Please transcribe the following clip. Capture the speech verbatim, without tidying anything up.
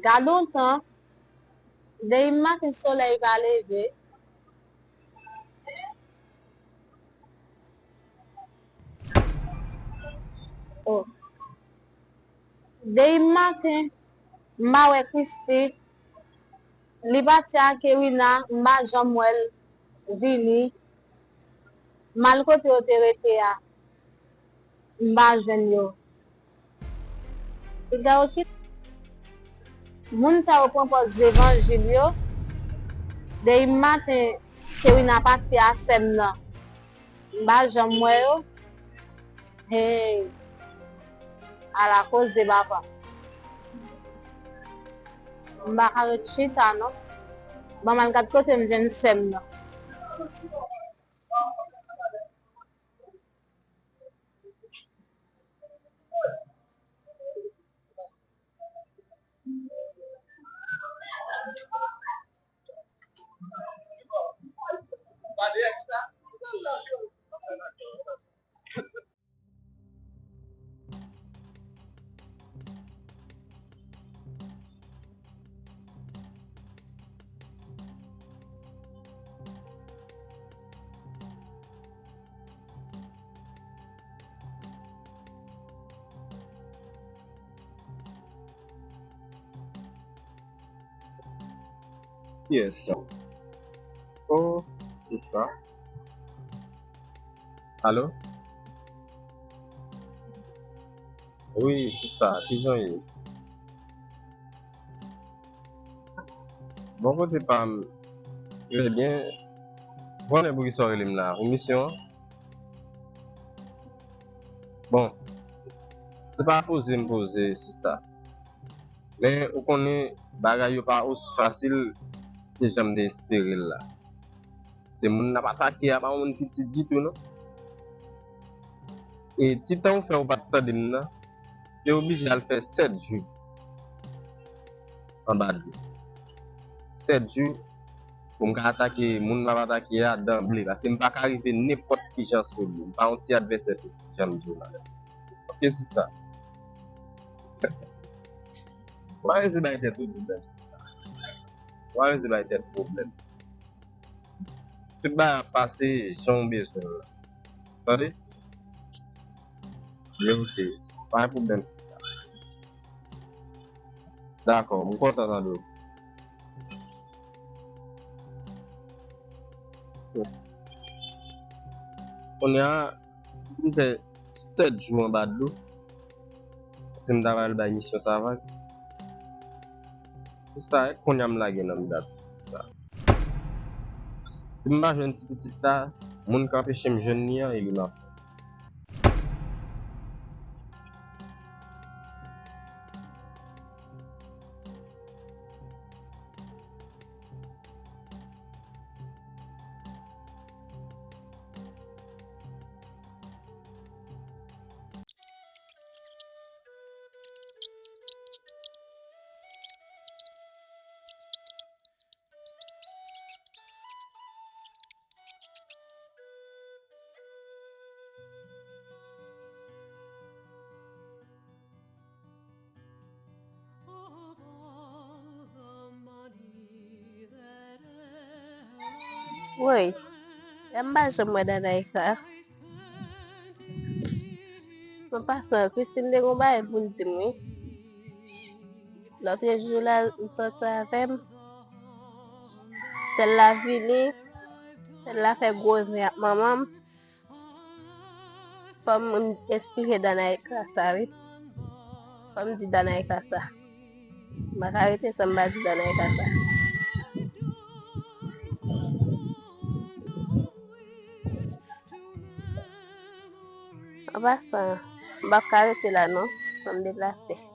Gade yon tan, demen maten solèy pa leve. Oh. Demen maten, m pa wè Christie. Li pati ak Kerina, m pa janm wè l vini. M al kote yo te rete a, m pa jwenn yo. Piga yo kit. Moun sa yo pran pòz levanjil yo. Demen maten, Kerina pati a sè m nan. M pa janm wè yo. Hey. Ala koze papa. M pa ka ret chita non. Ban m al gad kote m jwenn sè m nan. Yes. Oh, sista. Alo? Wi, sista, kijan w ye? Bò kote pa m, yo byen. Konnen poukisa w rele m la? Pou misyon an? Bon, se pa poze m poze, sista. Men ou konnen bagay yo pa osi fasil ke jan m te espere l la. Se moun n ap atake a pa yon moun pitit ditou non. E ti tan ou fè ou pa t tande m nan, te oblije al fè sèt jou anba dlo. Sèt jou pou m ka atake moun m ap atake a danble, paske m pa ka rive nenpòt kijan sou li. M pa yon ti advèsè pitit jan m di w la. Ok, sista. Ou pa rete bay tèt ou pwoblèm. Ou pa rete bay tèt pwoblèm. Tout bagay ap pase jan w bezwen l la. Tande? Men oke, pa gen pwoblèm, sista. Dakò, m kontan tande w. Kounye a, m fè sèt jou anba dlo. Si m ta pral bay misyon sa vag. Sista, kounye a m lage nan midat sa. Si m pa jwenn ti pitit la, moun k anpeche m jwenn li an, e li m ap Woy, m pa janm wè Danaïka. An pasan, Christine te gon bagay pou l di m wi. Lòt jou la, li sòti avè m. Sè l la vini, sè l la fè gwo zen ak manman m. Fò m esplike Danaïka sa wi. Fò m di Danaïka sa. M pa ka rete san m pa di Danaïka sa. An pasan, m p ap ka rete la non. Fò m deplase.